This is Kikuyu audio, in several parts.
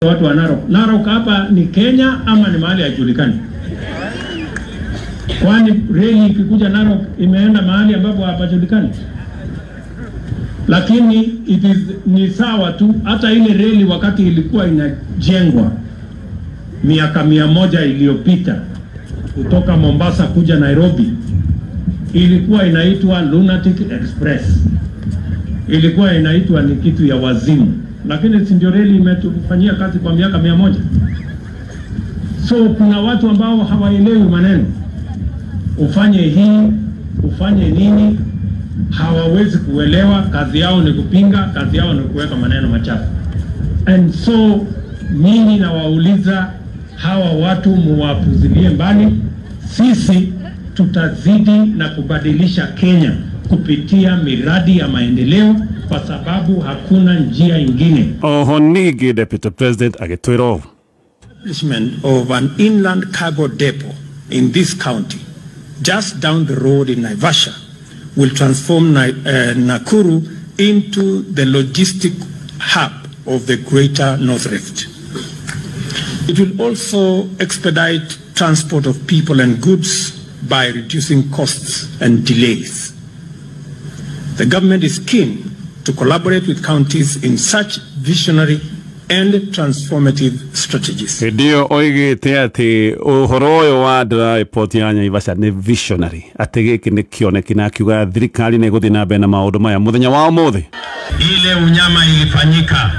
Watu wa Narok. Narok hapa ni Kenya ama ni mahali hajulikani? Kwani reli ikikuja Narok imeenda mahali ambapo hapajulikani? Lakini it is, ni sawa tu. Hata ile reli wakati ilikuwa inajengwa miaka 100 iliyopita kutoka Mombasa kuja Nairobi, ilikuwa inaitwa Lunatic Express, ilikuwa inaitwa ni kitu ya wazimu, lakini si ndio reli imetufanyia kazi kwa miaka 100. So kuna watu ambao hawaelewi maneno, ufanye hii ufanye nini, hawawezi kuelewa. Kazi yao ni kupinga, kazi yao ni kuweka maneno machafu. And so mimi nawauliza hawa watu muwapuzilie mbali. Sisi tutazidi na kubadilisha Kenya kupitia miradi ya maendeleo, kwa sababu hakuna njia ingine. Oho ningĩ Deputy President agĩtwĩra ũũ. Establishment of an inland cargo depot in this county, just down the road in Naivasha, will transform Nakuru into the logistic hub of the Greater North Rift. It will also expedite transport of people and goods by reducing costs and delays. The government is keen to collaborate with counties in such visionary and transformative strategies. Hĩndĩ ĩyo oigĩte atĩ ũhoro ũyũ wa dry port ya Naivasha nĩ visionary, atĩ gĩkĩ nĩ kĩoneki, na akiuga thirikari nĩ ĩgũthiĩ na mbere na maũndũ maya mũthenya wa ũmũthĩ. Ile unyama ilifanyika,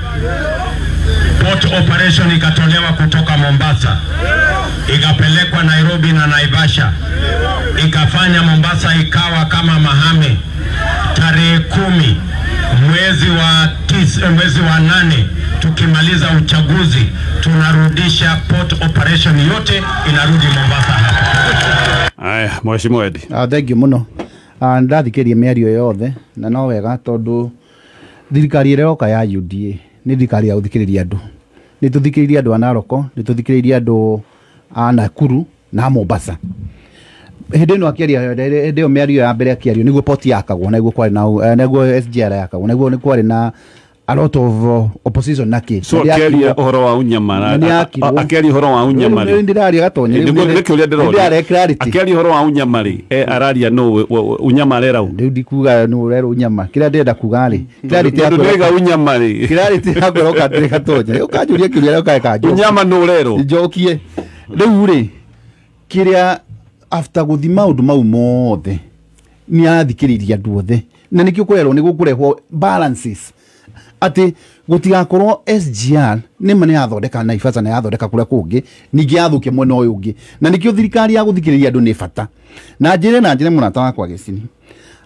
port operation ikatolewa kutoka Mombasa ikapelekwa Nairobi na Naivasha, ikafanya Mombasa ikawa kama mahame. Tarehe 10 mwezi wa 9, mwezi wa 8, tukimaliza uchaguzi tunarudisha port operation yote inarudi Mombasa hapa. Aya, Mheshimiwa Edi. Ah, thank you muno. Ah, ndathikĩria mĩario yothe na no wega tondũ thirikari ĩrĩa ĩroka ya UDA nĩ thirikari ya gũthikĩrĩria andũ. Nĩ tũthikĩrĩirie andũ a Narok, nĩ tũthikĩrĩirie andũ a Nakuru na Mombasa. Hĩndĩ ĩno akĩaria, hĩndĩ ĩyo mĩario ya mbere akĩario, nĩguo port yakagwo, nĩguo kwarĩ na nĩguo SGR yakagwo, nĩguo nĩ kwarĩ na a lot of opposition na kĩ. So akĩaria ũhoro wa unyama Na nĩ yakirwo. Akĩaria ũhoro wa unyama rĩ, Ndĩraria gatonye. Nĩguo nĩ kĩũria ndĩroria. Ndĩraria clarity. Akĩaria ũhoro wa unyama rĩ, araria nũ unyama arera ũ? Rĩu ndikuga nũ ũrerwo unyama. Kĩrĩa ndĩrenda kuga rĩ, clarity Tondũ yakwa ndĩraiga unyama rĩ, clarity yakwa ĩroka ndĩrĩ gatonye ũkanjũria kĩũria ũkareka njokie. Unyama nũ ũrerwo? Njokie rĩu rĩ, kĩrĩa after gũthi maũndũ mau mothe nĩ arathikĩrĩria andũ othe, na nĩkĩo kũrerwo nĩ gũkũrehwo balances atĩ gũtigakorwo SGR nĩma nĩ yathondeka Naivasha na yathondeka kũrĩa kũngĩ, ningĩ yathũkia mwena ũyũ ũngĩ, na nĩkĩo thirikari ya gũthikĩrĩria andũ nĩ bata. Na njĩre mũrata wakwa Gĩcini,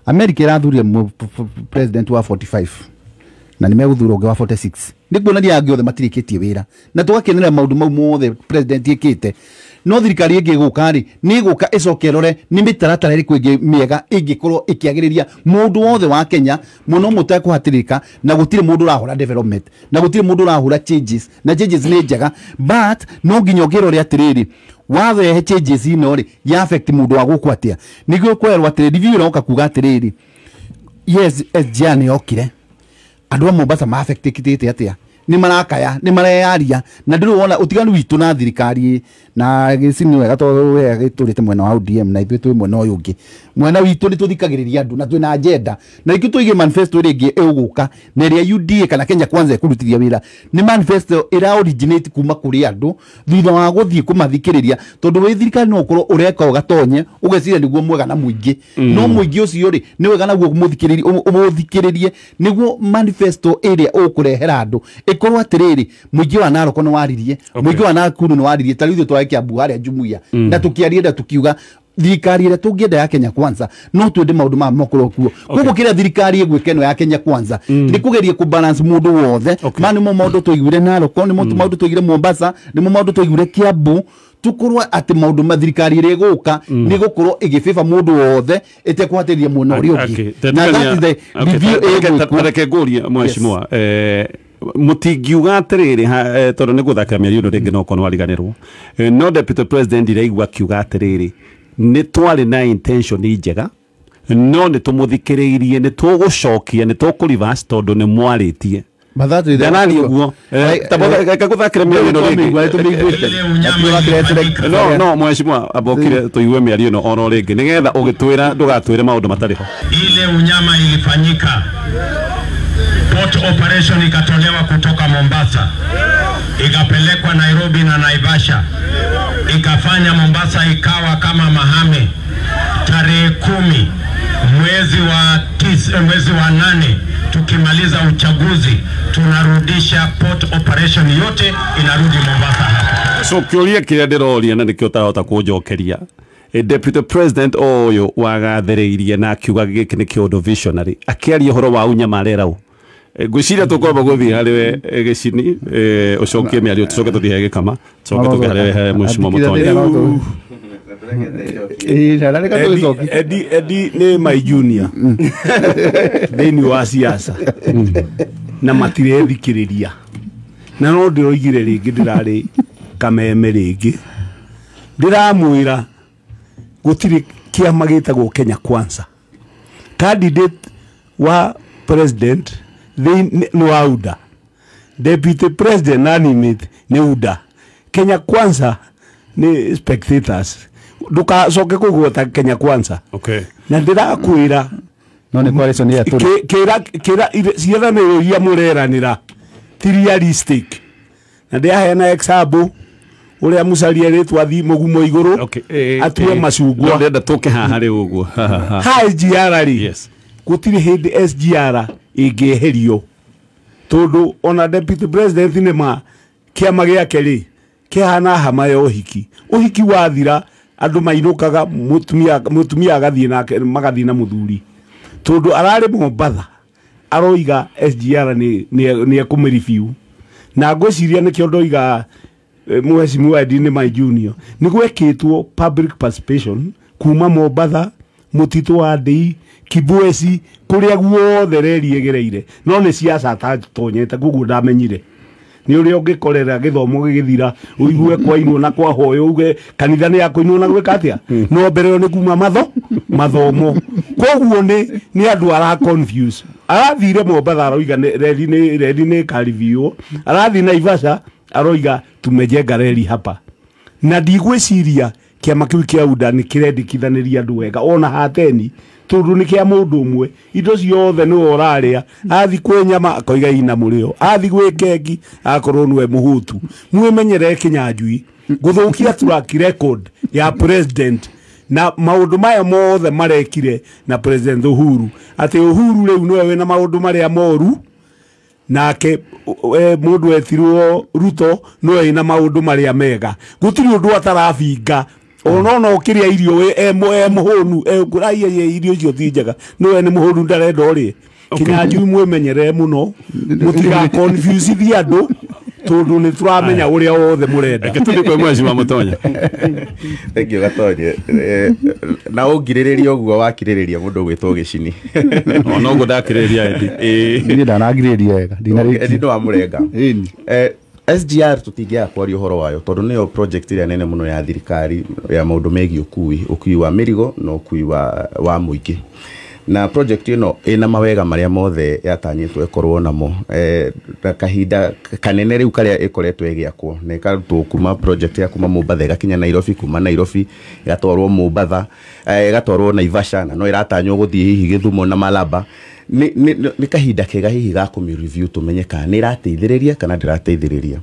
America ĩrathurire president wa 45 na nĩ megũthura ũngĩ wa 46, nĩ kuonania angĩ othe matirĩkĩtie wĩra na tũgakenera maũndũ mau mothe president ĩkĩte. No thirikari ĩngĩ ĩgũka rĩ, nĩ ĩgũka ĩcoke ĩrore nĩ mĩtaratara ĩrĩkũ ĩngĩ mĩega ĩngĩkorwo ĩkĩagĩrĩria mũndũ wothe wa Kenya mũno mũtekũhatĩrĩka, na gũtirĩ mũndũ ũrahũra development na gũtirĩ mũndũ ũrahũra changes, na changes nĩ njega, but no nginya ũngĩrore atĩrĩrĩ, warehe changes ino rĩ, ya affect mũndũ wa gũkũ atĩa. Nĩguo kwerwo atĩrĩ, review ĩroka kuga atĩrĩrĩ, yes, SGR nĩ yokire, andũ a Mombasa ma-affectĩkĩte atĩa, nĩ marakaya, nĩ mareyaria, na ndĩrĩ wona ũtiganu witũ na thirikari na gĩcini wega tondũ we gĩtũrĩte mwena wa ODM na ithuĩ twĩ mwena ũyũ ũngĩ. Mwena witũ nĩ tũthikagĩrĩria andũ na twĩna agenda, na ikĩ tũige manifesto ĩrĩa ĩngĩ ĩgũka na ĩrĩa UDA kana Kenya Kwanza ĩkũrutithia wĩra nĩ manifesto ĩra originate kuma kũrĩ andũ thutha wa gũthiĩ kũmathikĩrĩria, tondũ wĩ thirikari no ũkorwo ũreka ũgatonye ũgeciria nĩguo mwega na mũingĩ, no mũingĩ ũcio rĩ nĩ wega naguo mũthikĩrĩrie, ũmũthikĩrĩrie nĩguo manifesto ĩrĩa ũkũrehera andũ ĩkorwo atĩrĩrĩ, mũingĩ wa Narok nĩ waririe, mũingĩ wa Nakuru nĩ waririe. Ta rĩu ithuĩ twarĩ Kiambu harĩa Jumuiya na tũkĩaria na tũkiuga thirikari ĩrĩa tũngĩenda ya Kenya Kwanza no twende maũndũ maya makorwo kuo. Koguo kĩrĩa thirikari ĩgwĩka ĩno ya Kenya Kwanza nĩ kũgeria kũbalance mũndũ wothe. Maya nĩmo maũndũ twaiguire Narok, nĩmo maũndũ twaiguire Mombasa, nĩmo maũndũ twaiguire Kiambu, tukorwo atĩ maũndũ ma thirikari ĩrĩa ĩgũka nĩ gũkorwo ĩgĩbĩba mũndũ wothe ĩtekũhatĩrĩria mwena ũrĩa ũngĩ, na that is the review ĩgwĩkwo. Reke ngũrie mheshimiwa, mũtingiuga atĩrĩrĩ tondũ nĩ gũthakĩra mĩario ĩno rĩngĩ no korwo wariganĩrwo. No Deputy President ndiraigua akiuga atĩrĩrĩ, nĩ twarĩ na intention njega no nĩ tũmũthikĩrĩirie, nĩ tũgũcokia, nĩ tũkũ reverse tondũ nĩ mwarĩtie. Ndanani uguo tabotha mĩario ĩno rĩngĩ. No no mheshimiwa abokire tuigue mĩario ĩno oro rĩngĩ nigetha ũgĩtwĩra ndũgatwĩre maũndũ matarĩ ho. Ile unyama ilifanyika, port operation ikatolewa kutoka Mombasa ikapelekwa Nairobi na Naivasha, ikafanya Mombasa ikawa kama mahame. Tarehe 10 mwezi wa 8 tukimaliza uchaguzi tunarudisha port operation yote inarudi Mombasa hapa. So kiuria kiria ndiroria na nikio tarahota kunjokeria, Deputy President oyo wagathereirie na akiuga giki ni kiundu visionary akiaria uhoro wa unyamarera u ngwiciria tukwamba guthii hariwe gicini ucokie miario tucoke tuthii he gikama tucoke tuke hariwe he mheshimiwa Mutonyi. Eddie ni my junior thiini wa siasa na matirethikiriria na no ndiroigire ringi ndirari kameme ringi ndiramwira gutiri kiama gitagwo Kenya Kwanza. Candidate wa president ni wa UDA, deputy president nominate ni UDA, Kenya Kwanza ni spectators. Ndukacoke kugweta Kenya Kwanza. Okay. Na ndirakwira no ni coalition ya turi kira kira ciĩranĩro iria mũreranĩra ti realistic. Na ndiaheana example uria Musalia erĩtwo athiĩ mũgumo igũrũ atue macungwa. Ndĩrenda tũke haha rĩu ũguo. Ha SGR rĩ, gũtirĩ hĩndĩ SGR ĩngĩeherio tondũ ona deputy president nĩ ma kĩama gĩake rĩ kĩhana hama ya ũhiki. Ũhiki wathira andũ mainũkaga mũtumia agathiĩ nake magathiĩ na mũthuri tondũ ararĩ Mombatha aroiga SGR nĩ ekũmĩreview na ngwĩciria nĩkĩo ndoiga mheshimiwa Eddie nĩ my junior nĩ gwekĩtwo public participation kuma Mombatha mũtitũ wa Ndĩi Kibwezi kũrĩa guothe reri ĩgereire no nĩ siasa atatonyete koguo ndamenyire ni uria ungikorera githomo gigithira uigue kwainwo na kwahoyo uge kanitha ni yakuinwo na gwika atia no mbere yo ni kuma mathomo koguo ni andu ara confuse. Arathire Mombatha aroiga reri ni karivio, arathi Naivasha aroiga tumejenga reri hapa na ndigwiciria kiama kiu kia UDA ni kirendikithaniria andu wega ona hateni tondu ni kia mundu umwe indo ciothe niwe uraria athi kwi nyama akoiga ina murio athi gwi kengi akorwo niwe muhutu. Mwimenyere Kinyanjui guthukia track record ya president na maundu maya mothe marekire na President Uhuru ati Uhuru riu niwe wina maundu maria moru nake mundu etirwo Ruto niwe wina maundu maria mega. Gutiri undu atarabinga ona no kiria irio e muhunu kuraia irio icio ti njega niwe ni muhunu ndarenda urie. Kinyanjui mwimenyere muno mutiga confuse thia andu tondu ni turamenya uria wothe murenda. Reke tuthi kwi mheshimiwa Mutonya. Thank you Gatonye. Na ungiririria uguo wakiririria mundu gwitwo gicini. Ona uguo ndakiririria Eddie. Ni ndanagiririria wega. Eddie no amurenga. SGR tutingiaga kwaria uhoro wayo tondu niyo project ĩrĩa nene muno ya thirikari ya maũndũ megiĩ ũkui wa mĩrigo na ũkui wa mũingĩ. Na project ĩno ĩna mawega marĩa mothe yatanyĩtwo ĩkorwo namo na kahinda kanene rĩu karĩa ĩkoretwo ĩgĩakwo na ĩkarutwo kuma project ya kuma Mombatha ĩgakinya Nairobi, kuma Nairobi ĩgatwarwo Mombatha, ĩgatwarwo Naivasha na no ĩratanywo gũthiĩ hihi Gĩthumo na Malaba. Ni kahinda kega hihi ga kũmĩ review tumenye kana nĩ ĩrateithĩrĩria kana ndĩrateithĩrĩria.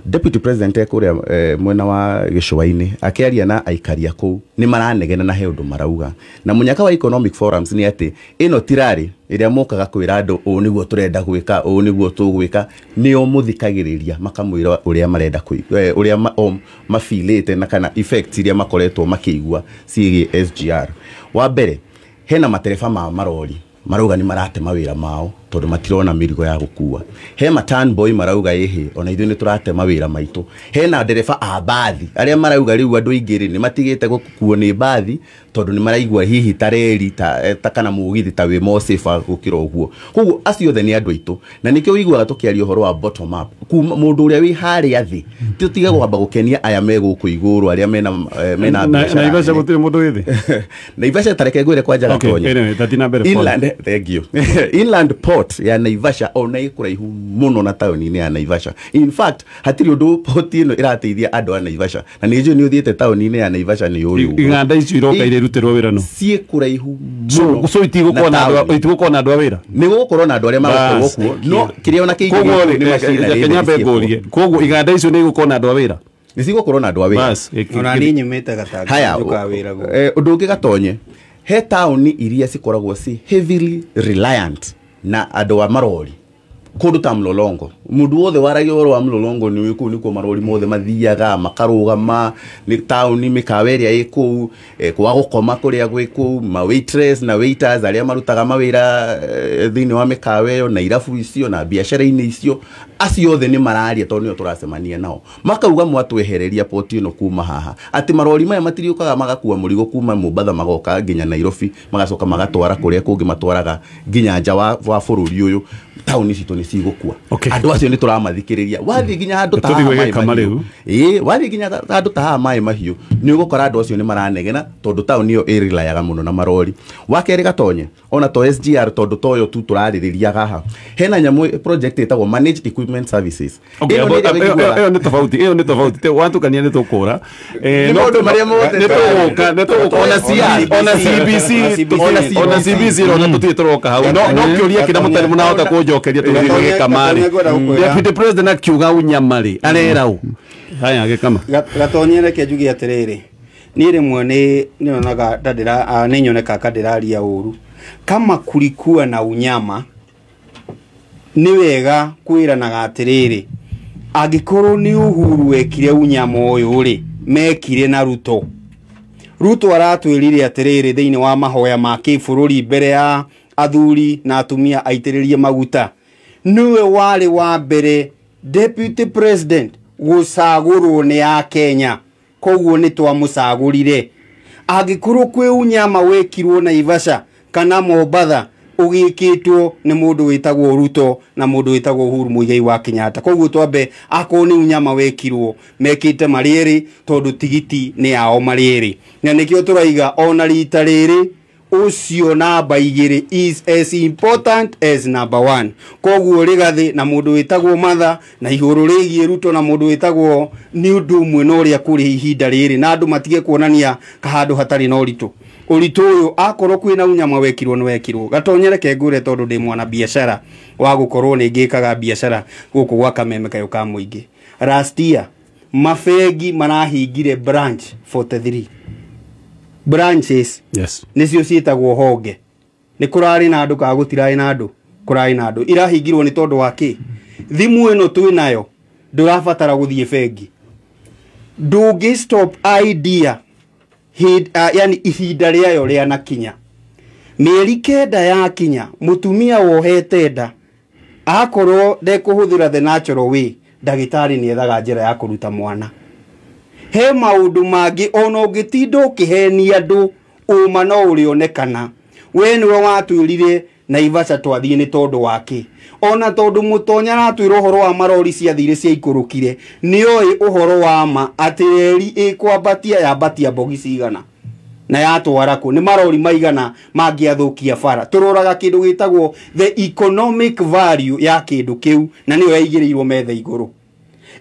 Deputy President kũrĩa mwena wa gĩcũa-inĩ akĩaria na aikaria kũu nĩ maranegena na he ũndũ marauga na mũnyaka wa economic forums nĩ atĩ ĩno tirari ĩrĩa mokaga kwĩra andũ ũũ nĩguo tũrenda gwĩka ũũ nĩguo tũgwĩka nĩo mũthikagĩrĩria makamwĩra ũrĩa marenda ũrĩa mafilĩte na kana effects iria makoretwo makĩigua ciĩgiĩ SGR. Wa mbere hena matereba ma marori marauga ni maratema wira mao tondu matirona mirigo ya gukua. He matan boy marauga ihi ona ithuĩ ni turatema wira maitu. Hena ndereba a bathi aria marauga riu andu aingĩ rĩ ni matigĩte gukuo ni bathi tondu ni maraigua hihi ta reri ta kana mugithi ta wi more safer gukira uguo. Koguo acio othe ni andu aitu na nikio wiguaga tukiaria uhoro wa bottom up kuma mundu uria wi haria thi tutige kwamba gukenia aya me guku iguru aria mena mena Naivasha gutiri mundu wi thi Naivasha tareke ngwire kwanja Gatonye. Okay, anyway, thatina mbere. Inland, thank you. Inland port Port ya Naivasha ona ĩ kũraihu mũno na taũni-inĩ ya Naivasha. In fact, hatirĩ ũndũ port ĩno ĩrateithia andũ a Naivasha, na nĩ njũĩ nĩ ũthiĩte taũni-inĩ ya Naivasha, nĩ ũĩ ũguo. Iganda icio iroka irĩrutĩrwo wĩra no ciĩ kũraihu mũno so itigũkorwo na na andũ, itigokorwo na andũ a wĩra. Nĩ gũgũkorwo na andũ arĩa magakorwo Bas. kuo, no kĩrĩa ona kĩingĩ Koguo gĩkũ nĩ machinery reke nyambe ciĩ kuo. ngũrie, koguo iganda icio nĩ igũkorwo na andũ a wĩra? Nĩ cigũkorwo na andũ a wĩra. Bas. Ona niĩ nyumĩte Gatanga. Haya, njũkaga wĩra gũkũ. Ũndũ ũngĩ, Gatonye, he taũni iria cikoragwo ci heavily reliant na andũ a marori, kũndũ ta Mlolongo. Mũndũ wothe waragia ũhoro wa Mlolongo nĩ kũu nĩkuo marori mothe mathiaga makarũgama. Nĩ taũni, mĩkawa ĩrĩa ĩ kũu, kwa gũkoma kũrĩa gwĩ kũu, ma waitress na waiters arĩa marutaga mawĩra thĩinĩ wa mĩkawa ĩyo na irabu icio na biacara-inĩ icio, acio othe nĩ mararia tondũ nĩo tũracemania nao, makauga mwatwehereria poti ĩno kuma haha, atĩ marori maya matiriũkaga magakua mũrigo kuma Mombatha magoka nginya Nairobi, magacoka magatwara kũrĩa kũngĩ matwaraga nginya nja wa bũrũri ũyũ, taũni citũ nĩ cigũkua. Andũ acio nĩ tũramathikĩrĩria. Wathiĩ nginya handũ ta Tũthiĩ haha gwĩka Maĩ Mahiũ, rĩu. Ĩĩ, wathiĩ nginya handũ ta haha Maĩ Mahiũ, nĩ ũgũkora andũ acio nĩ maranegena tondũ taũni ĩyo ĩrĩlayaga mũno na marori. Wa kerĩ, Gatonye, ona to SGR, tondũ toyo tu tũrarĩrĩria haha, hena nyamũ project ĩtagwo Managed Equipment Services. Okay, Ĩno nĩ ĩrĩa wĩiguaga- ĩyo nĩ tofauti, ĩyo nĩ tofauti. Watukania nĩ tũkũra. Nĩ maũndũ marĩa mothe Nĩ tũgũka, nĩ tũgũka ona CR, ona CBC, ona ona CBC, ona tũtirĩ tũroka hau. No kĩũria kĩrĩa mũtarĩ mũnahota kũnjokeria, tũgĩthiĩ gĩkama rĩ. Gatonye, ngwenda gũkwĩra. Deputy President akiuga unyama rĩ, arera ũ? Haya, gĩkama. Gatonye, reke njuge atĩrĩrĩ, niĩ rĩmwe nĩ nyonaga ta ndĩra nĩ nyonekaga ndĩraria ũru. Kama kulikuwa na unyama, nĩ wega kwĩranaga atĩrĩrĩ, angĩkorwo nĩ Uhuru wekire unyama ũyũ rĩ, mekire na Ruto. Ruto aratwĩrire atĩrĩrĩ thĩinĩ wa mahoya ma kĩbũrũri mbere ya athuri na atumia aitĩrĩrie maguta, nĩwe warĩ wa mbere deputy president gũcagũrwo nĩ a Kenya, koguo nĩ twamũcagũrire. Angĩkorwo kwĩ unyama wekirwo Naivasha kana Mombatha, ũgĩkĩtwo nĩ mũndũ wĩtagwo Ruto na mũndũ wĩtagwo Uhuru Muigai wa Kenyatta. Koguo twambe, akorwo nĩ unyama wekirwo, mekĩte marĩ erĩ, tondũ tigiti nĩ yao marĩ erĩ, na nĩkĩo tũraiga ona rita rĩrĩ ũcio namba 2 is as important as number 1. Koguo Rigathi na mũndũ wĩtagwo Matha na igũrũ rĩgiĩ Ruto na mũndũ wĩtagwo nĩ ũndũ ũmwe na ũrĩa kũrĩ ihinda rĩrĩ, na andũ matige kuonania kahandũ hatarĩ na ũritũ. Ũritũ ũyũ, akorwo kwĩna unyama wekirwo, nĩ wekirwo. Gatonye, reke ngũre, tondũ ndĩ mwana biacara wa gũkorwo nĩ ngĩkaga biacara gũkũ gwa Kameme kayũ ka mũingĩ. Last year mabengi marahingire branch 43 branches. Nĩcio ciĩtagwo honge. Nĩ kũrarĩ na andũ kana gũtirarĩ na andũ? Kũrarĩ na andũ. Irahingirwo nĩ tondũ wa kĩ? Thimũ ĩno twĩ nayo, ndũrabatara gũthiĩ bengi. Ndũngĩ stop idea yani ihinda rĩayo rĩanakinya. Mĩeri 9 yakinya, mũtumia wohete nda akorwo ndekũhũthĩra the natural way, ndagĩtarĩ nĩ ethaga njĩra ya kũruta mwana. He maũndũ mangĩ ona ũngĩtinda ũkĩhenia andũ, ũma no ũrĩonekana. We nĩwe watwĩrire Naivasha twathiĩ nĩ tondũ wa kĩ? Ona tondũ Mũtonya aratwĩra ũhoro wa marori ciathire ciaikũrũkire, nĩoĩ ũhoro wa ma atĩ reri ĩkwambatia yambatia mbogi cigana na yatwara kũ, nĩ marori maigana mangĩathũkia bara. Tũroraga kĩndũ gĩtagwo the economic value ya kĩndũ kĩu, na nĩyo yaigĩrĩirwo metha igũrũ.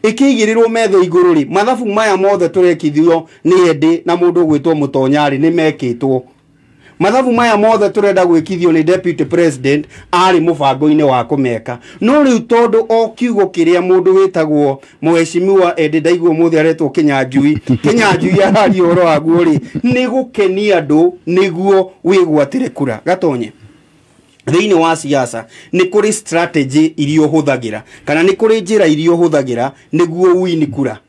Ĩkĩigĩrĩrwo metha igũrũ rĩ, mathabu maya mothe tũrekithio nĩ Ende na mũndũ ũgwĩtwo Mũtonya rĩ, nĩ mekĩtwo. Mathabu maya mothe tũrenda gwĩkithio nĩ deputy president arĩ mũbango-inĩ wa kũmeka. No rĩu tondũ o kiugo kĩrĩa mũndũ wĩtagwo mũheshimiwa Ende, ndaigua mũthĩ aretwo Kĩnyanjui, Kĩnyanjui araria ũhoro waguo rĩ, nĩ gũkenia andũ nĩguo wĩgwatĩre kura. Gatonye, thĩinĩ wa siasa nĩ kũrĩ strategy iria ũhũthagĩra, kana nĩ kũrĩ njĩra iria ũhũthagĩra nĩguo win kura.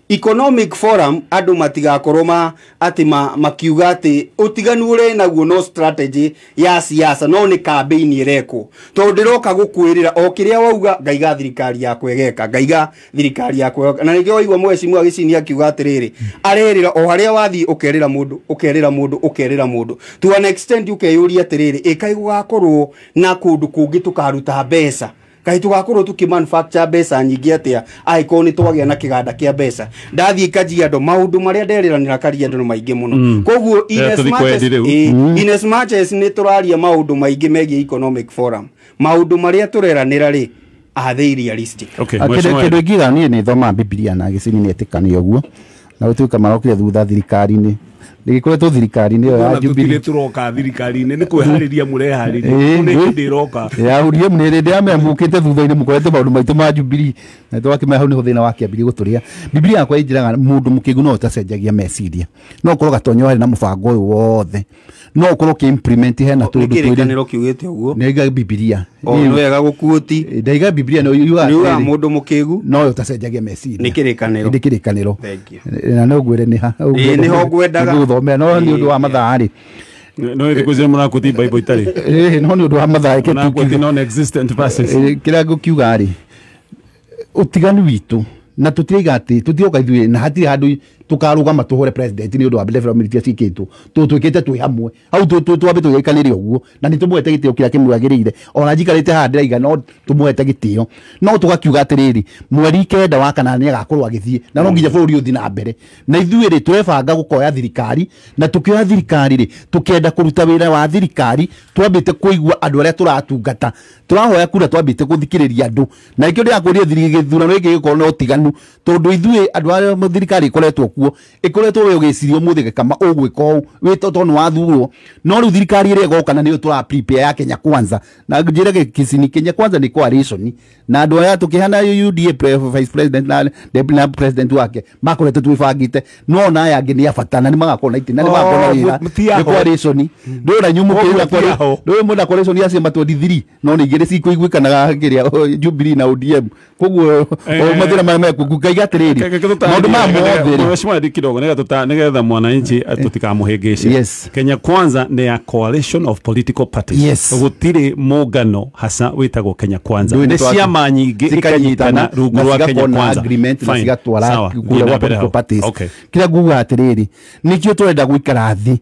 Economic forum, andũ matigakorwo ma atĩ makiuga atĩ ũtiganu ũrĩa naguo no strategy ya siasa, no nĩ campaign ĩrekwo, tondũ ndĩroka gũkwĩrĩra o kĩrĩa wauga, ngaiga thirikari yakwa ĩgeka, ngaiga thirikari yakwa ĩgeka. Na nĩkĩo waigua mheshimiwa Gĩcini akiuga atĩrĩrĩ, arerĩra o harĩa wathiĩ, ũkerĩra mũndũ, ũkerĩra mũndũ, ũkerĩra mũndũ to an extent ũkeyũria atĩrĩrĩ, ĩkaĩ gũgakorwo na kũndũ kũngĩ tũkaruta mbeca? Kaĩ tũgakorwo tũkĩ manufacture mbeca nyingĩ atĩa angĩkorwo nĩ twagĩa na kĩganda kĩa mbeca? Ndathiĩ Kajiado, maũndũ marĩa nderĩranĩra Kajiado nĩ maingĩ mũno. Koguo in Eh, as tũthiĩ much as, kwendi rĩu. in as much as nĩ tũraria maũndũ maingĩ megiĩ economic forum, Maũndũ marĩa tũreranĩra rĩ, are they realistic? Okay, Kĩndũ ingiuga niĩ nĩ thoma Bibilia na gĩcini nĩ etĩkanio ũguo na gũtuĩka marokire thutha thirikari-inĩ ndĩgĩkoretwo thirikari-inĩ ĩyo ya Jubilee tũtirĩ tũroka thirikari-inĩ nĩ kwĩharĩria mũreharĩria nĩ hĩndĩ ĩroka ya ODM nĩ rĩndĩ amea mũkĩte thutha-inĩ mũkorete maũndũ maitũ ma Jubilee na twakĩmenya hau nĩho thĩna wakĩambirie gũtũrĩa. Bibilia yakwa ĩnjĩraga mũndũ mũkĩgu no ũtacenjagia meciria, no ũkorwo Gatonyo harĩ na mũbango ũyũ wothe, no ũkorwo ũkĩ-implement hena tũndũ twĩrĩ. Kĩrĩkanĩro kiugĩte ũguo Nĩaiga Bibilia o nĩ wega gũkuũti ndaiga Bibilia nĩ yugaga nĩ atĩrĩrĩ, mũndũ mũkĩgu no ũtacenjagia meciria nĩ kĩrĩkanĩro nĩ kĩrĩkanĩro. Thank you. Na no ngwĩre nĩ ha Ĩĩ, nĩho ngwendaga. ngũthomera no nĩ ũndũ wa mathaa rĩ No thikũ ici mũrakuti Bible itarĩ. Ĩĩ, no nĩ ũndũ wa mathaa reke Mũrakuti non existent verses. Kĩrĩa ngũkiuga rĩ, ũtiganu witũ na tũtiraiga atĩ tũtiroka ithuĩ na hatirĩ handũ tũkarũgama tũhũre president nĩ ũndũ wa development iria ciĩkĩtwo tondũ twĩkĩte twĩ hamwe hau twambe tũgĩkanĩre ũguo na nĩ tũmũhete gĩtĩo kĩrĩa kĩmwagĩrĩire ona njikarĩte haha ndĩraiga no tũmũhete gĩtĩo no tũgakiuga atĩrĩrĩ mweri 9 wa kanana nĩ agakorwo agĩthiĩ na no nginya bũrũri ũthiĩ na mbere na ithuĩ rĩ tũrebanga gũkoya thirikari na tũkĩoya thirikari rĩ tũkenda kũruta wĩra wa thirikari twambĩte kũigua andũ arĩa tũratungata tũrahoya kura twambĩte gũthikĩrĩria andũ na ikĩo ndĩrakũria gĩthurano gĩkĩ gĩkorwo na ũtiganu tondũ ithuĩ andũ arĩa thirikari ĩkoretwo kuo ĩkoretwo we ũgĩciria ũmũthĩ gĩkama ũgwĩka ũũ wĩ tondũ nĩ wathurwo no rĩu thirikari ĩrĩa ĩgoka na nĩyo tũra prepare ya Kenya Kwanza na njĩre gĩcini Kenya Kwanza nĩ coalition na andũ aya tũkĩhana UDA vice president na president wake makoretwo twĩbangĩte no ona aya angĩ nĩ a bata na nĩ magakorwo na itĩ na nĩ magakorwo na wĩra nĩ coalition ndũĩ na inyuĩ mũkĩuga ndũĩ mwena coalition ya ciama 23 no nĩ igĩrĩ cikũiguĩkanaga kĩrĩa Jubilee na ODM koguo mathĩna marĩa mekuo ngaiga atĩrĩrĩ maũndũ maya mothe rĩ Mheshimiwa Eddie kidogo nigetha mwananchi tutikamuhĩngĩce. Yes. Kenya Kwanza nĩ a coalition of political parties. Yes. Gũtirĩ mũngano hasa wĩtagwo Kenya Kwanza. Ndũĩ Nĩ nĩ ciama nyingĩ ikanyitana rungu na rwa Kenya cigakorwo na Kwanza. agreement na Fine. cigatwara Sawa. kũrĩa Thiĩ gwa na mbere political hau. parties. Okay. Kĩrĩa nguga atĩrĩrĩ nĩkĩo tũrenda gũikara thĩ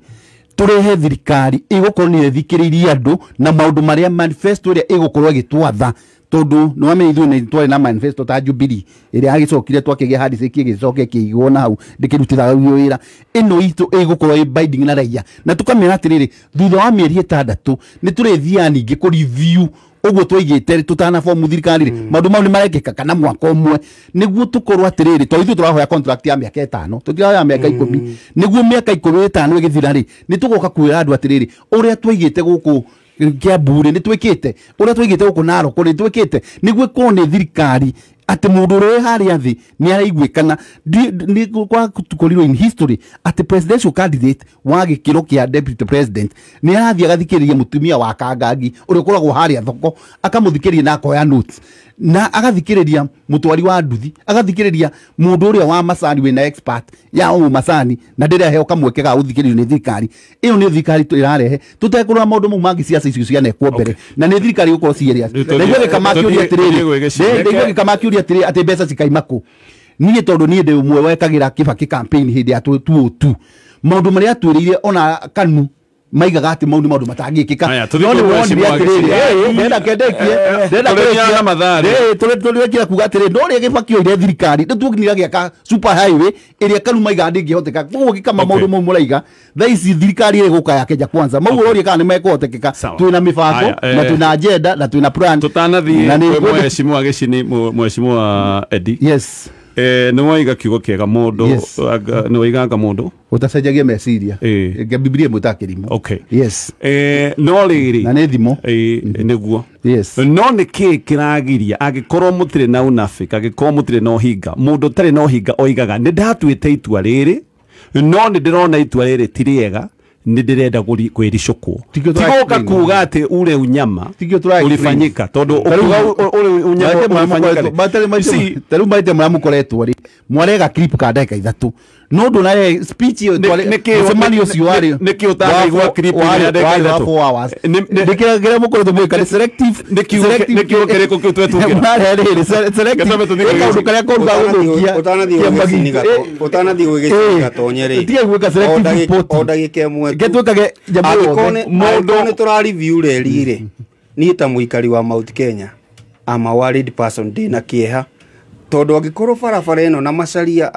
tũrehe thirikari ĩgũkorwo nĩ ĩthikĩrĩirie andũ na maũndũ marĩa manifesto ĩrĩa ĩgũkorwo ĩgĩtwatha tondũ nĩ wamenya ithuĩ nĩ twarĩ na manifesto ta Jubilee ĩrĩa yagĩcokire twakĩgĩa handshake ĩgĩcoka ĩkĩigwo na hau ndĩkĩrutithagio wĩra ĩno itũ ĩgũkorwo ĩ binding na raia na tũkamĩra atĩrĩrĩ thutha wa mĩeri 6 nĩ tũrĩthiaga ningĩ kũ review ũguo twaigĩte tũtana fomu thirikari rĩ maũndũ mau nĩ marekĩka kana mwaka ũmwe nĩguo tũkorwo atĩrĩrĩ tondũ ithuĩ tũrahoya contract ya mĩaka 5 tũtirahoya mĩaka 10 nĩguo mĩaka 15 ĩgĩthira rĩ nĩ tũgoka kwĩra andũ atĩrĩrĩ ũrĩa twaigĩte gũkũ Kiambu rĩ nĩ twĩkĩte ũrĩa twaigĩte gũkũ Narok rĩ twĩkĩte nĩguo ĩkorwo nĩ thirikari atĩ mũndũ ũrĩa wĩ harĩa thĩ nĩ araiguĩkana nĩ gwakorirwo in history atĩ presidential candidate wa gĩkĩro kĩa deputy president nĩ arathiĩ agathikĩrĩria mũtumia wa Kangangi ũrĩa ũkoragwo harĩa thoko akamũthikĩrĩria na akoya notes na agathikĩrĩria mũtwari wa nduthi agathikĩrĩria mũndũ ũrĩa wa macani wĩna expert ya ũ macani na ndĩraheo kamweke ga gũthikĩrĩrio nĩ thirikari ĩyo nĩ thirikari ĩrarehe tũtekũrora maũndũ mau mangĩ ciaca icio cianekwo mbere na nĩ thirikari ĩgũkorwo serious ndaigua gĩkamakĩũria atĩrĩrĩ ndaigua gĩkamakĩũria atĩrĩrĩ atĩ mbeca cikaima kũ niĩ tondũ niĩ ndĩ ũmwe wekagĩra Kibaki campaign hĩndĩ ya 2002 maũndũ marĩa atwĩrĩire ona KANU maigaga atĩ mau nĩ maũndũ matangĩkĩka no nĩ wonire atĩrĩrĩ ndenda kendekie ndenda tũrĩkira kuga atĩrĩrĩ no rĩa Kibaki oire thirikari nĩ tuonire agĩaka super highway ĩrĩa KANU maigaga ndĩngĩhoteka koguo gĩkama maũndũ mau mũraiga thaa ici thirikari ĩrĩa ĩgũka ya Kenya Kwanza mau ũroria kana nĩ mekũhotekeka twĩna mĩbango na twĩna agenda na twĩna plan tũtanathiĩ kwĩ mheshimiwa Gĩcini mheshimiwa Eddie. Yes. Nĩ waiga kiugo kĩega mũndũ nĩ waiganga mũndũ ũtacenjagia meciria Bibilia ĩmwĩtaga kĩrimũ. Okay. Yes. No rĩrĩ na nĩ thimo nĩguo. Yes. No nĩ kĩĩ kĩragiria angĩkorwo mũtirĩ na unafiki angĩkorwo mũtirĩ na ũhinga mũndũ ũtarĩ na ũhinga oigaga nĩ ndatuĩte itua rĩrĩ no nĩ ndĩrona itua rĩrĩ ti rĩega nĩ ndĩrenda kwĩricũkwo tigoka kuga atĩ ule unyama ulifanyika tondũ ũkiuga ule unyama ulifanyika tarĩu maite marĩa mũkoretwo rĩ mwarega clip ka ndagĩka 3 no ndũnare speech ĩyo mũcemanio ũcio warĩ nĩkĩ ũtanaigua clip ya ndagĩka 3 4 hours nĩkĩrĩa mũkoretwo mwĩka nĩ selective nĩ kiugo kĩrĩkũ kĩu twetungĩra mwarehe rĩrĩ selective kaũndũ karĩa koru ga gũthũkia ũtanathiĩ gwĩgĩcini gatonye rĩ tiga gwĩka selective report o ndagĩka ĩmwe tu twĩkage nyamũ yothe mũndũ nĩ tũra review reri rĩ niĩ ta mũikari wa Mount Kenya I'm a worried person ndĩna kĩeha tondũ angĩkorwo barabara ĩno na Macharia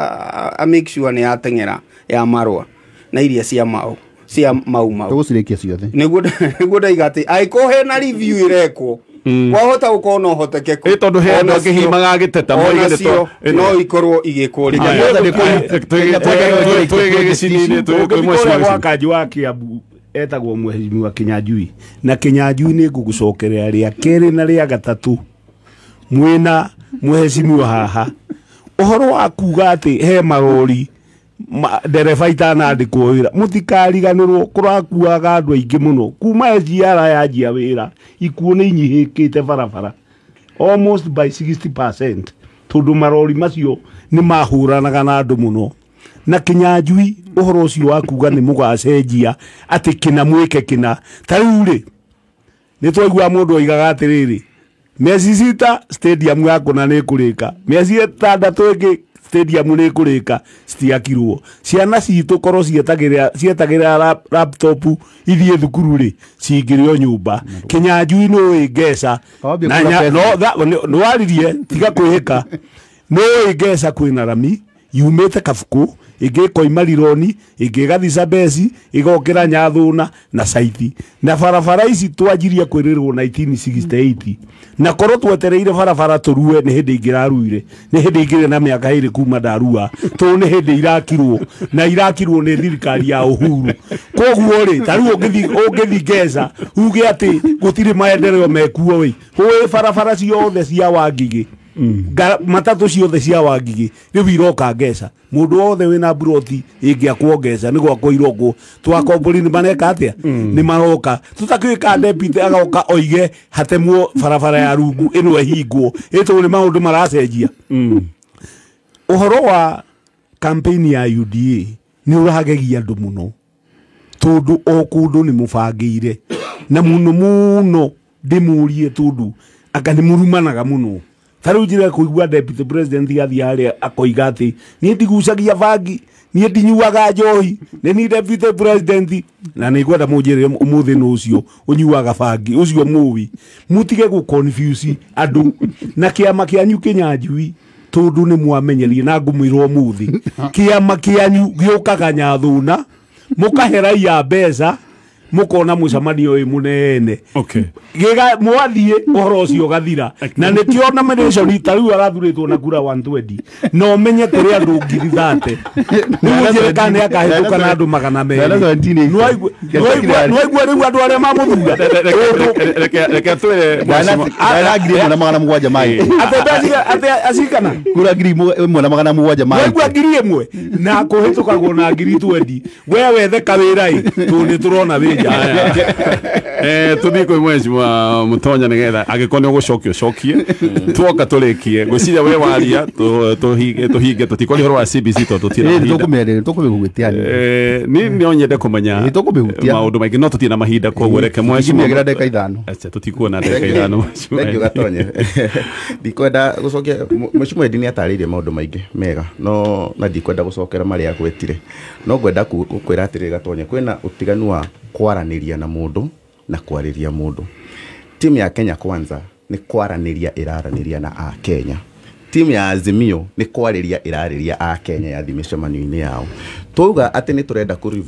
a make sure nĩ yateng'era ya marũa na iria cia mau cia mau mau tũgũcirĩkia ciothe nĩguo ndaiga atĩ angĩkorwo hena review ĩrekwo Wahota gũkorwo na ũhotekeku. Ĩ tondũ he andũ angĩ hihi magagĩteta moige nĩ Onacio no ikorwo igĩkwo rĩngĩ. Ũngĩthiĩ gwa Kanjũ wa Kiambu etagwo Mheshimiwa Kinyanjui, na Kinyanjui nĩ ngũgũcokerera rĩa kerĩ na rĩa gatatũ mwĩna mheshimiwa haha ũhoro wa kuga atĩ he marori ndereba itanandĩkwo wĩra, mũtikariganĩrwo kũrakuaga andũ aingĩ mũno kuma SGR yanjia wĩra, ikuũ nĩ inyihĩkĩte barabara almost by 60% tondũ marori macio nĩ mahũranaga na andũ mũno. Na Kinyanjui ũhoro ũcio wa kuga nĩ mũgacenjia atĩ kĩna mwĩke kĩna, ta rĩu rĩ nĩ twaigua mũndũ oigaga atĩrĩrĩ, mĩezi 6 stadium ya kũna nĩ ĩkũrĩka, mĩezi 6 ĩngĩ stadium nĩ ĩkũrĩka, citiakirwo. Ciana citũ korwo cietagĩrĩra laptop ithiĩ thukuru rĩ, cingĩrĩ o nyũmba. Kinyanjui nĩ ũĩ ngeca nĩ waririe, tiga kwĩhĩka, nĩ ũĩ ngeca kwĩna rami yumĩte Kabuku, ĩngĩ ĩkoima Rironi, ĩngĩ ĩgathiĩ Zambezi, ĩgokĩra Nyathũna na Saithi. Na barabara ici twanjirie kwĩrĩrwo 1968, na korwo twetereire barabara tũrue nĩ hĩndĩ ingĩraruire, nĩ hĩndĩ ingĩrĩ na mĩaka 2 kuma ndarua, tondũ nĩ hĩndĩ irakirwo, na irakirwo nĩ thirikari ya Uhuru. Koguo rĩ, ta rĩu ũngĩthiĩ Ngeca uge atĩ gũtirĩ maendeleo mekuo ĩ, ũĩ barabara ciothe cia Wangigĩ, matatũ ciothe cia Wangigĩ rĩu iroka Ngeca. Mũndũ wothe wĩna mburoti ĩngĩakwo Ngeca nĩ gwakwo irokwo, twakombori nĩ mareka atĩa, nĩ maroka. Tũtakĩũĩ deputy agoka oige hatemwo barabara ya rungu ĩno ĩhingwo, ĩtũ nĩ maũndũ maracenjia. Ũhoro wa campaign ya UDA nĩ ũragegia andũ mũno, tondũ o kũndũ nĩ mũbangĩire na mũno mũno ndĩmũrie, tondũ anga nĩ mũrumanaga mũno. Ta rĩu njĩra kũigua deputy president athiĩ harĩa akoiga atĩ niĩ ndigucagia bangi, niĩ ndinyuaga njohi, nĩ niĩ deputy president. Na nĩ ngwenda mũnjĩre ũmũthĩ nũ ũcio ũnyuaga bangi, ũcio mũwi. Mũtige gũ confuse andũ na kĩama kĩanyu Kinyanjui, tondũ nĩ mwamenyerie na ngũmwĩra ũmũthĩ kĩama kĩanyu gĩũkaga Nyathũna, mũkahe raia mbeca, mukona mucemanio uyu munene. Okay. Giga mwathie uhoro ucio gathira na nikio nomination ta riu arathuritwo na kura 120 no menye kuri andu 30,000 ni kana akahituka na andu 200 nwaigua riu andu aria mamuthura reke twire ndana 1,700 mai ate acikana kura 1,700 mai nwaigua 1,000 na kuhitukagwo na 20,000 we wethe kawira i tu ni turona wija. Tuthie kwi mheshimiwa Mutonya nigetha angikorwo ni ugucokia ucokie tuoka turikie ngwiciria we waria tuhinge tutikwaria uhoro wa CBC tondu tutire na mahinda tukumĩhutia ni no nyende kumenya maundu maingi no tutire na mahinda koguo reke mheshimiwa nginya ndagĩka 5 acha tutikuona ndagĩka 5 mheshimiwa. Thank you Gatonye. Ndikwenda gucokia mheshimiwa Eddie nĩatarĩirie maũndũ maingĩ mega no na ndikwenda gucokera marĩa agwetire no ngwenda kwĩra atĩrĩrĩ Gatonye kwĩna ũtiganu wa kwaranĩria na mũndũ na kwarĩria mũndũ. Timu ya Kenya Kwanza nĩ kwaranĩria ĩraranĩria na a Kenya. Timu ya Azimio nĩ kwarĩria ĩrarĩria a Kenya ya mĩcemanio-inĩ yao. Twauga atĩ nĩ tũrenda kũ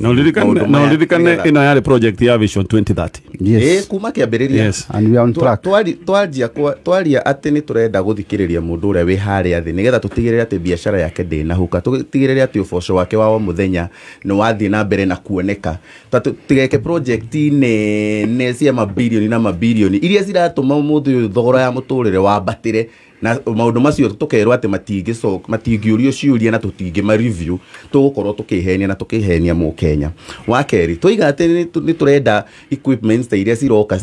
na uririkane ĩno yarĩ project ya Vision 2030. Yes. Kuma kĩambĩrĩria. Yes. And we are on track. Twaria atĩ nĩ tũrenda gũthikĩrĩria mũndũ ũrĩa wĩ harĩa thĩ nĩgetha tũtigĩrĩre atĩ biacara yake ndĩnahuka, tũtigĩrĩre atĩ ũboco wake wa o mũthenya nĩ wathiĩ na mbere na kuoneka. Tũtigeke project nene cia mabirioni na mabirioni iria ciratũma ũmũthĩ ũyũ thogora ya mũtũrĩre wambatĩre na maũndũ macio tũkerwo atĩ matingĩũrio ciũria na tũtingĩma review tũgũkorwo tũkĩhenia na tũkĩhenia mũkenya. Wa kerĩ tũiga atĩ nĩ tũrenda equipments ta iria ciroka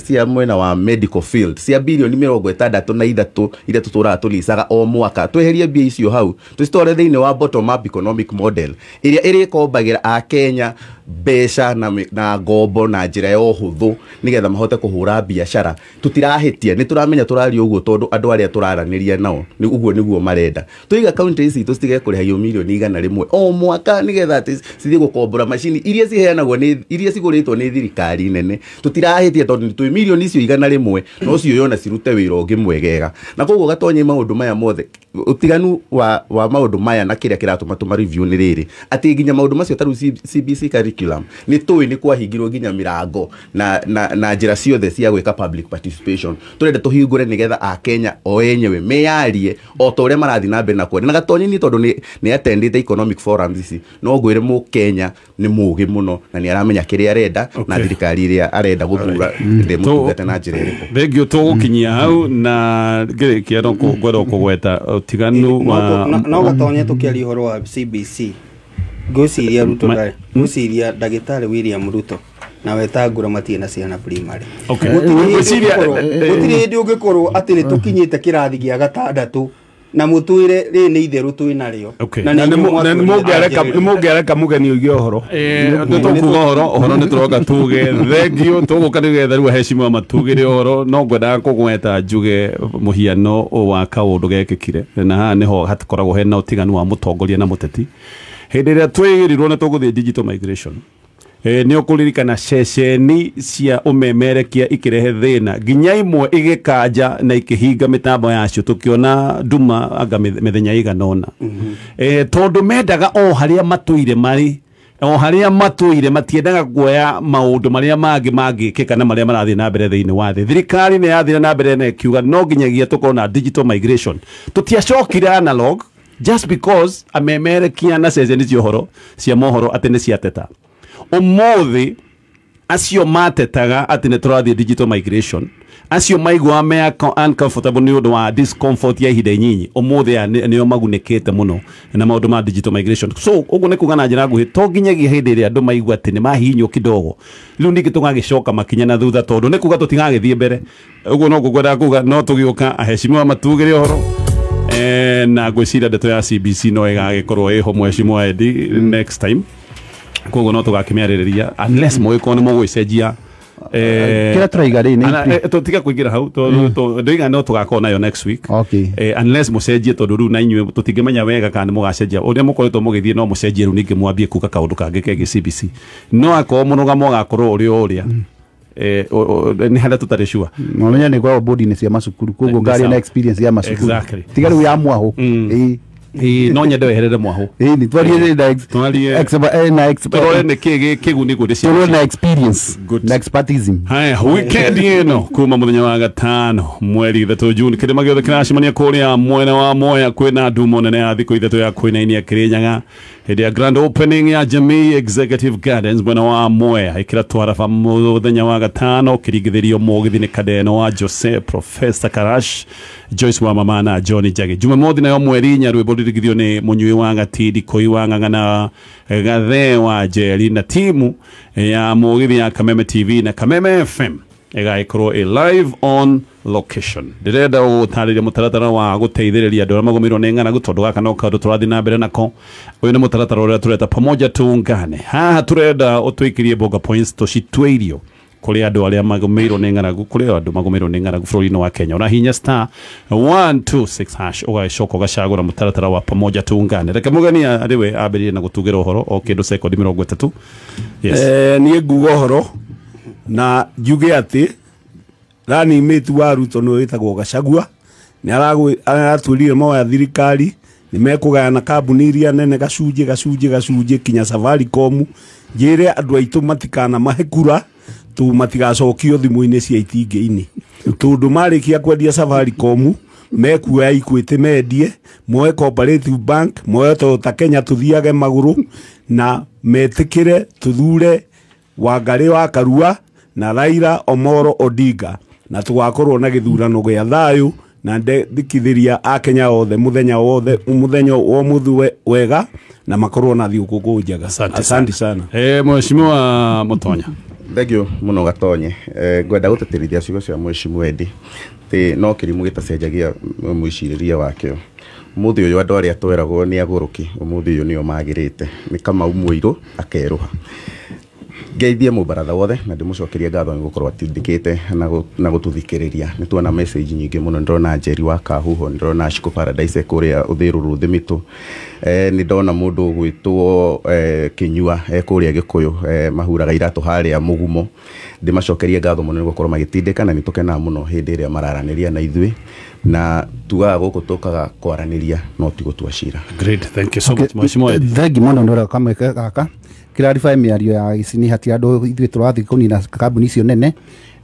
cia mwena wa medical field cia birioni 63 iria tũtũraga tũlicaga o mwaka, tweherie mbia icio hau tũcitware thĩinĩ wa bottom up economic model ĩrĩa ĩrĩkombagĩra akenya mbeca na ngombo na njĩra ya ũhũthũ nĩgetha mahote kũhũra biacara. Tũtirahĩtia, nĩ tũramenya tũraria ũguo tondũ andũ arĩa tũraranĩria nao nĩ ũguo nĩguo marenda. Tũiga county ici tũcitige kũrĩhagio mirioni 100 o mwaka nĩgetha atĩ cithiĩ gũkombora macini iria ciheanagwo nĩ iria cigũrĩtwo nĩ thirikari nene. Tũtirahĩtia tondũ twĩ mirioni icio 100 no cio yona cirute wĩra ũngĩ mwegega. Na koguo Gatonye maũndũ maya mothe utiganu wa maũndũ maya na kĩrĩa kĩratũma tũma review nĩ rĩrĩ atĩ nginya maũndũ macio ta rĩu CBC curriculum nĩ tũĩ nĩ kwahingirwo nginya mĩrango na njĩra ciothe cia gwĩka public participation. Tũrenda tũhingũre nĩgetha Akenya o enyewe meyarie o ta ũrĩa marathiĩ na mbere na kwenda. Na Gatonye ni tondũ nĩ attendete economic forums ici no ngwĩre Mũkenya nĩ mũũgĩ mũno na nĩ aramenya kĩrĩa arenda na thirikari ĩrĩa arenda gũthura ndĩmũtungate na njĩra ĩrĩkũ. Thengio tũgũkinyia hau na ngĩrĩkia no ngwenda kũgweta ũtiganu wa no Gatonye tũkĩaria ũhoro wa CBC ngwĩciria Ruto ngwĩciria ndagĩtarĩ William Ruto na Wetangula matirĩ na ciana primary. Gũtirĩ hĩndĩ ũngĩkorwo atĩ nĩ tũkinyĩte kĩrathi gĩa gatandatũ na mũtwĩre rĩ nĩ itherũ twĩ narĩo. Na nĩ mũngĩareka mũgeni ũige ũhoro. Nĩ tũkuga ũhoro, ũhoro nĩ tũroka tuge thengio tũgũka nĩgetha rĩu aheshimiwa matugĩre ũhoro. No ngwendaga kũgweta njuge mũhiano wa kaũndũ gekĩkire na haha nĩho hatakoragwo hena ũtiganu wa mũtongoria na mũteti. Hĩndĩ ĩrĩa twĩrirwo nĩ tũgũthiĩ digital migration, nĩ ũkũririkana ceceni cia ũmemerekia ikĩrehe thĩna nginya imwe igĩkanja na ikĩhinga mĩtambo yacio tũkĩona nduma anga mĩthenya ĩigana ũna. Tondũ mendaga o harĩa matũire marĩ o harĩa matũire matiendaga kuoya maũndũ marĩa mangĩ mangĩkĩka na marĩa marathiĩ na mbere thĩinĩ wa thĩ. Thirikari nĩ yathire na mbere na ĩkiuga no nginyagia tũkorwo na digital migration. Tũtiacokire analog just because amemerekia na ceceni cia ũhoro cia mohoro atĩ nĩ ciateta. Ũmũthĩ acio matetaga atĩ nĩ tũrathiĩ digital migration, acio maiguaga me uncomfortable nĩ ũndũ wa discomfort ya ihinda inyinyi, ũmũthĩ nĩo magunĩkĩte mũno na maũndũ ma digital migration. So ũguo nĩ kuga na njĩra nguhĩ to nginyagia hĩndĩ ĩrĩa andũ maigua atĩ nĩ mahihinywo kidogo rĩu ningĩ tũgagĩcoka makinya na thutha tondũ nĩ kuga tũtigagĩthiĩ mbere. Ũguo no ngwendaga kuga no tũgĩũka aheshimiwa matugĩre ũhoro. Na ngwĩciria ndeto ya CBC no ĩgagĩkorwo ĩho mheshimiwa Eddie next time. Koguo no tũgakĩmĩarĩrĩria unless mũgĩkorwo nĩ mũgũgĩcenjia kĩrĩa tũraiga rĩ nĩ tũtiga kũingĩra hau ndoiga no tũgakorwo nayo next week. Unless mũcenjie tondũ rĩu na inyuĩ tũtingĩmenya wega kana nĩ mũgacenjia ũrĩa mũkoretwo mũgĩthiĩ no mũcenjie rĩu ningĩ mwambie kuga kaũndũ kangĩ kegiĩ CBC. No akorwo mũrũgamo ũgakorwo ũrĩ o ũrĩa nĩ harĩa tũtarĩ sure. Mũmenya nĩ ngoragwo board-inĩ cia macukuru koguo ngaria na experience ya macukuru. Tiga rĩu ya mwahũ. No nyende weherere mwahũ. Nĩ twarie na tũrore nĩ kĩ kĩguni kũrĩ ciana. Tũrore na experience na expertism. Haya, weekend ĩno kuma mũthenya wa gatano mweri 3 June kĩrĩma gĩothe kĩracemania kũrĩa mwena wa Moya kwĩna ndumo nene ya thikũ 3 ya kwĩnainia Kĩrĩnyaga hĩndĩ ya grand opening ya Jamii Executive Gardens mwena wa Moya ĩkĩra twaraba mũthenya wa gatano kĩringithĩrio mũgithi nĩ Kadeno wa Jose Professor Karash Joyce wa mama na Johnny Njagi. Jumamothi nayo mweri 4 rwĩmbo rũringithio nĩ Mũnyui wa Gatindi Koi wa Ng'ang'a na Gathee wa Njeri na timu ya mũgithi ya Kameme TV na Kameme FM ĩgagĩkorwo ĩ live on location. Ndĩrenda gũtarĩria mũtaratara wa gũteithĩrĩria andũ arĩa magũmĩirwo nĩ ng'aragu tondũ gaka no kaũndũ tũrathiĩ na mbere nako. Ũyũ nĩ mũtaratara ũrĩa tũreta pamoja tuungane. Haha tũrenda ũtũikĩrie bonga points tũcitue irio kũrĩ andũ arĩa magũmĩirwo nĩ ng'aragu, kũrĩ andũ magũmĩirwo nĩ ng'aragu bũrũri-inĩ wa Kenya. Ũrahihinya star 126 hash ũgagĩcoka ũgacagũra mũtaratara wa pamoja tuungane. Reke mũgeni arĩwe ambĩrĩrie na gũtugĩra ũhoro o kĩndũ sekondi 30. Yes. Niĩ nguga ũhoro na njuge atĩ running mate wa Ruto nĩ wĩtagwo Gachagua nĩ aratwĩrire moya thirikari nĩ mekũgayana kambuni iria nene gacunjĩ gacunjĩ gacunjĩ kinya Safaricom. Njĩre andũ aitũ matikanamahe kura tu matigacokio thimũ-inĩ cia itingĩ-inĩ tondũ marĩkia kwendia Safaricom mekuoya Equity mendie moe Cooperative Bank moe Toyota Kenya tuthiage magũrũ na metĩkĩre tuthure Wangari wa Karua na Raila Omolo Odinga na tũgakorwo na gĩthurano gĩa thayũ na ndĩkithĩria Akenya othe mũthenya wothe mũthenya wa mũthĩ wega na makorwo na thigũkũ njega. Asante sana. Mheshimiwa Mutonya. Thank you muno Gatonye. Ngwenda gũtĩtĩrithia ciugo cia Mheshimiwa Eddie atĩ no kĩrimũ gĩtacenjagia mwĩcirĩrie wakĩo. Ũmũthĩ ũyũ andũ arĩa tweragwo nĩ agũrũki ũmũthĩ ũyũ nĩo magĩrĩte nĩ Kamau Mũirũ akerũha. Ngeithie mũbaratha wothe na ndĩmũcokerie ngatho nĩ gũkorwo atindĩkĩte na gũtũthikĩrĩria. Nĩ tuona message nyingĩ mũno, ndĩrona Njeri wa Kahuho, ndĩrona Shiko Paradise kũrĩa Ũthĩrũrũ Thĩmĩtũ, nĩ ndona mũndũ ũgwĩtwo Kĩnyua kũrĩa Gĩkũyũ, mahuraga iratũ harĩa Mũgumo. Ndĩmacokerie ngatho mũno nĩ gũkorwo magĩtindĩka, na nĩ tũkenaga mũno hĩndĩ ĩrĩa mararanĩria na ithuĩ, na tugaga gũkũ tũkaga kwaranĩria no ti gũtua cira. Great, thank you so much mheshimiwa. Thank you mũno nĩ kamweke gaka clarify mĩario ya Gĩcini. Hati andũ ithuĩ tũrathiĩ kũnina kambuni icio nene,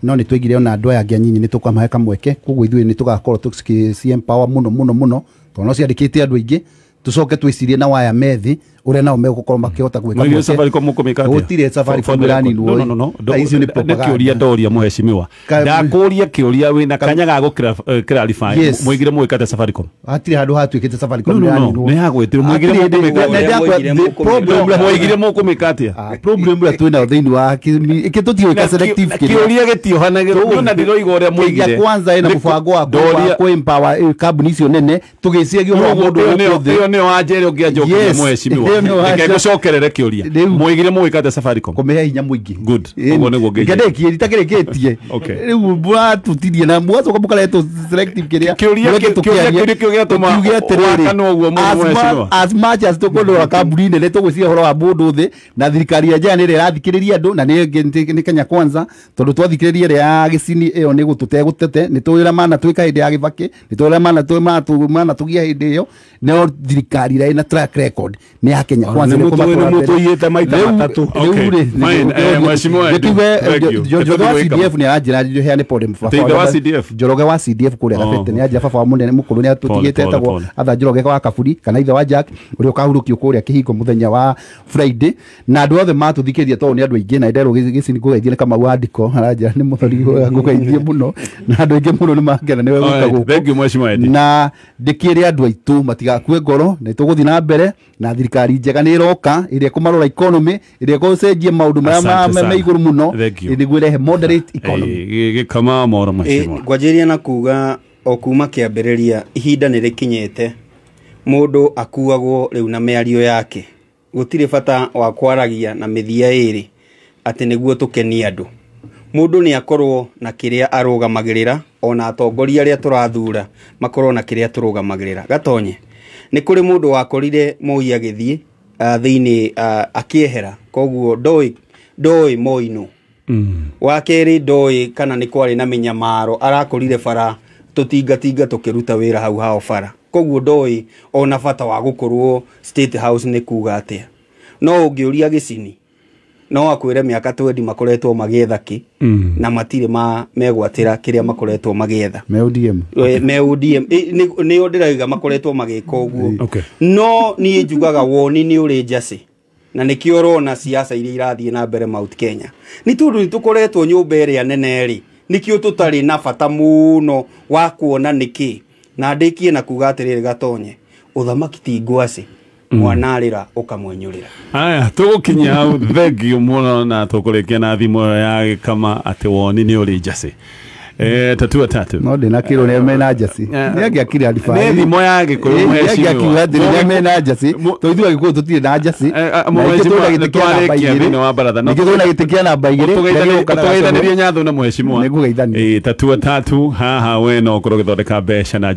no nĩ twaigire ona andũ aya angĩ anyinyi nĩ tũkamahe kamweke, koguo ithuĩ nĩ tũgakorwo tũgĩci empower mũno mũno mũno, tondũ no ciandĩkĩte andũ aingĩ. Tũcoke twĩcirie na waya methi ũrĩa nao megũkorwo makĩhota gwĩka. Mwĩgire Safaricom mũkũmĩka atĩa? Gũtirĩ Safaricom ĩraninwo. No, no, no, Ta icio nĩ nĩ propaganda. kĩũria ndoria mũheshimiwa, ndakũria kĩũria wĩna kanya ga gũkĩra clarify. Yes. Mwĩgire mũgĩka atĩa Safaricom? Hatirĩ handũ hatuĩkĩte Safaricom No, no, no. ĩraninwo. Nĩ hagwĩtirwo. Mwĩgire Hatirĩ hĩndĩ- mũkũmĩka na atĩa? Mwĩgire mũkũmĩka. Mwĩgire mũkũmĩka atĩa? Problem ĩrĩa twĩnayo thĩinĩ wa kĩ tũtiũĩ selective kĩrĩa. Kĩũria gĩtiohanagĩrwo na ndĩroiga ũrĩa Kenya mwĩgire. Kwanza ĩna mũbango wa Ndoria- kũ empower kambuni icio nene, tũgĩciragia ũhoro wa mũndũ Ĩyo gũkũ thĩ. ĩyo nĩyo wanjere ũngĩanjokeria Yes. mũheshimiwa. Ĩyo nĩyo Reke wanja- ngũcokerere kĩũria. Rĩu- Mwĩgire mũgĩka atĩa Safaricom? Kũmĩhe hinya mũingĩ. Good. Ũguo nĩguo ngĩnjĩra. Ngĩndĩkie itakĩrĩkĩtie. Okay. Rĩu mũratutirie na mũgacoka mũkaretwo selective kĩrĩa. Kĩũria Mũreke kĩũria tũkĩarie. kĩu nĩkĩo gĩatũma Tũkiuge atĩrĩrĩ, wakane ũguo mũno as mũheshimiwa. as much as tũkũrora kambuni nene, tũgwĩciria ũhoro wa mũndũ thĩ, na thirikari ya njaya nĩ ĩrĩa ĩrathikĩrĩria andũ, na nĩ Kenya Kwanza, tondũ twathikĩrĩria ĩrĩa ya Gĩcini ĩyo nĩ gũtũtegũtete, nĩ tũĩ ũrĩa manatwĩka hĩndĩ ya Gĩbakĩ, nĩ tũĩ ũrĩa manatũgia hĩndĩ ĩyo. No thirikari ĩrĩa ĩna track record nĩ ya Kenya Kwanza. Nĩ Nĩ kũmatwara mbere. mũtũiyĩte maita Rĩu- matatũ. rĩu Okay, rĩ, fine. Mheshimiwa Edu, Gĩkiuge, thank you. Njoroge wa Tũthiĩ gwĩka. CDF nĩ aranjĩra heane pole Ti ithe wa CDF? Njoroge wa CDF kũrĩa Oh. Gabete nĩ anjĩra baba wa mũnene mũkũrũ nĩ atũtigĩte, Pole, etagwo pole. Arthur Njoroge wa Kaburi kana ithe wa Jack ũrĩa ũkahurũkio kũrĩa kĩhingo mũthenya wa Friday, na andũ othe matũthikĩrĩria tondũ nĩ andũ aingĩ, na nderwo Gĩcini ngũgeithie nĩ Kamau wa Ndiko aranjĩra nĩ mũthoni ngũgeithie mũno, na andũ aingĩ mũno nĩ mangena nĩwe gũka Alright, thank you, gũkũ. Mheshimiwa Eddie. Na ndĩkĩre andũ aitũ matigakue ngoro, nĩ tũgũthiĩ na mbere na thirikari njega nĩ ĩroka ĩrĩa ĩkũmarora economy, ĩrĩa ĩgũcenjia maũndũ marĩa Asante me sana. igũrũ mũno, Thank you. nĩguo ĩrehe moderate economy. Gĩkama moro mheshimiwa. Ngwanjĩrĩria na kuga o kuma kĩambĩrĩria ihinda nĩ rĩkinyĩte mũndũ akuagwo rĩu na mĩario yake. Gũtirĩ bata wa kwaragia na mĩthia ĩrĩ atĩ nĩguo tũkenie andũ. Mũndũ nĩ akorwo na kĩrĩa arũgamagĩrĩra, ona atongoria arĩa tũrathura makorwo na kĩrĩa tũrũgamagĩrĩra. Gatonye nĩ kũrĩ mũndũ wakorire Moi agĩthiĩ thĩinĩ akĩehera, koguo ndoĩ Moi nũ. Wa kerĩ ndoĩ kana nĩ kwarĩ na mĩnyamaro, arakorire bara tũtingatinga tũkĩruta wĩra hau hao bara, koguo ndoĩ ona bata wa gũkorwo State House nĩ kuga atĩa. No ũngĩũria Gĩcini no akwĩre mĩaka 20 makoretwo magĩetha kĩ, na matirĩ megwatĩra kĩrĩa makoretwo magĩetha. Me ODM. Me ODM. Nĩo ndĩrauga makoretwo magĩka ũguo. Okay. No niĩ njugaga woni nĩ ũrĩ njacĩ, na nĩkĩo ũrona siasa iria irathiĩ na mbere Mount Kenya nĩ tondũ nĩ tũkoretwo nyũmba ĩrĩa nene rĩ, nĩkĩo tũtarĩ na bata mũno wa kuona nĩkĩ. Na ndĩkie na kuga atĩrĩrĩ, Gatonye, ũthamaki ti ngwacĩ, mwana arĩra ũkamwenyũrĩra. Aya, tũgũkinyia hau. Thank you mũno, na tũkũrĩkia na thimũ ĩyo ya Gĩkama atĩ woni nĩ ũrĩ njacĩ. Tatua tatu. No ndĩna kĩrwo nĩ mena njacĩ, nĩ angĩakire Nĩ thimo ya Gĩkũyũ mheshimiwa. Angĩakiuga atĩrĩ nĩ mena njacĩ, tondũ ithuĩ Agĩkũyũ tũtirĩ na njacĩ. Na ithuĩ Mheshimiwa, twĩna gĩtĩ kĩa namba nĩtwarĩkia igĩrĩ. thĩinĩ wa baratha. Ningĩ twĩna gĩtĩ kĩa namba igĩrĩ, kĩrĩa gĩgũka na Tũgeithanirie nyatho na mheshimiwa. Nĩngũgeithania. Tatua tatu haha we no ũkorwo ũgĩthondeka mbeca na